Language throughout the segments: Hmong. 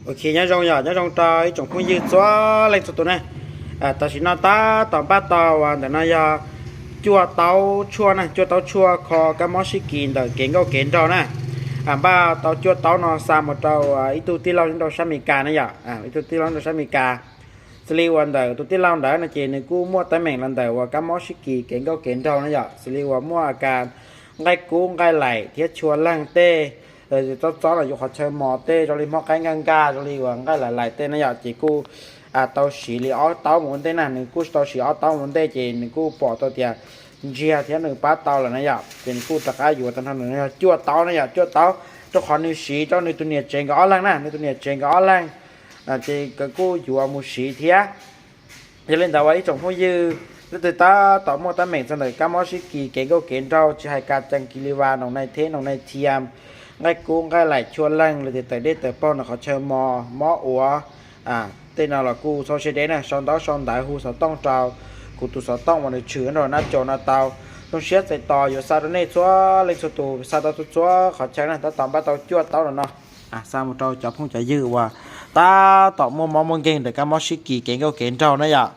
Ok, nyob zoo yom, nyob zoo rau ib tsoom phooj ywg txhua leej txhua tus na. Tam sim no tab tom npaj tau ntawm no yog cuaj taub tshuaj na, cuaj taub tshuaj kho kab mob sib kis ntawm kev nkauj kev nraug na. Npaj tau cuaj taub no xa mus rau ib tug tij laug nyob rau sab Amelikas na yom, ib tug tij laug nyob rau sab Amelikas. Xws li uas ntawm tus tij laug ntawd no ces nws kuj muaj teeb meem los ntawm uas kab mob sib kis kev nkauj kev nraug na yom, xws li uas muaj a kas nqaij kub nqaij laim thiab tshua leeg tej, txob txob los yuav qhov chaw mos tej, zoo li mob qaib nkag nkag, zoo li uas nqaij laim laim tej na yom, ces kuj tau siv li ob taub mus ua ntej na, nws kuj tau siv ob taub mus ua ntej ces nws kuj pom tau tias ntsiag thiab nws pab tau lawm na yom, ces nws kuj rov qab yuav tau no, nws yog cuaj taub na yom, cuaj taub, rau qhov nws siv rau nws tus niam tsev nkawd ob leeg na, nws tus niam tsev nkawd ob leeg, ces nkawd kuj yuav mus siv thiab. Yog li ntawd uas ib tsoom phooj ywg leej twg tab tom muaj teeb meem txog ntawm kab mob sib kis kev nkauj kev nraug, tsis hais kas cees kis li vas, noos nais theb, noos nais thiam, nqaij kub nqaij laim tshua leeg, los tias tawm dej tawm paug ntawm qhov chaw mos, mob uas tej no los kuj txhob siab deb na, sau ntaub sau ntawv hu xov tooj rau kuv tus xov tooj uas nws tshwm rau nab caus no tau. Zoo siab txais tos yuav xa rau nej txhua leej txhua tus, xa tau txhua txhua qhov chaw na, tab tom npaj tau cuaj taub no no, xa mus rau cov phooj cov ywg uas tab tom muaj mob muaj nkeeg ntawm kab mob sib kis kev nkauj kev nraug na yom.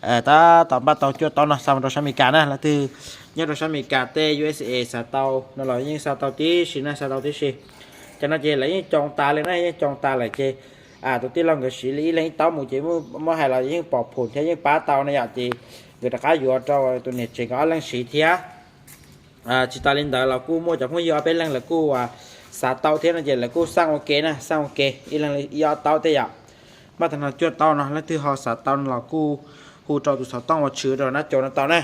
Tab tom npaj tau cuaj taub no xa mus rau sab Amelikas na, leej twg nyob rau sab Amelikas tej, U S A xav tau no los yeej xa tau tib si na, xa tau tib si. Cov no ces lawv yeej coo tas li na, yeej coo tas lawm ces tus tij laug nkawd siv li ib leeg ib taub mus ces muab hais los yeej pom phum thiab yeej pab tau na yom, ces nkawd rov qab yuav rau tus niam tsev nkawd ob leeg siv thiab. Tsis tas li ntawd los kuj muaj cov phooj ywg ob peb leeg lawv kuj xav tau thiab no ces lawv kuj xaj ua ke na, xaj ua ke ib leeg ib ob taub tej yom. Npaj tau no cuaj taub no, leej twg ho xav tau no los kuj hu rau tus xov tooj uas tshwm rau nab caus no tau na.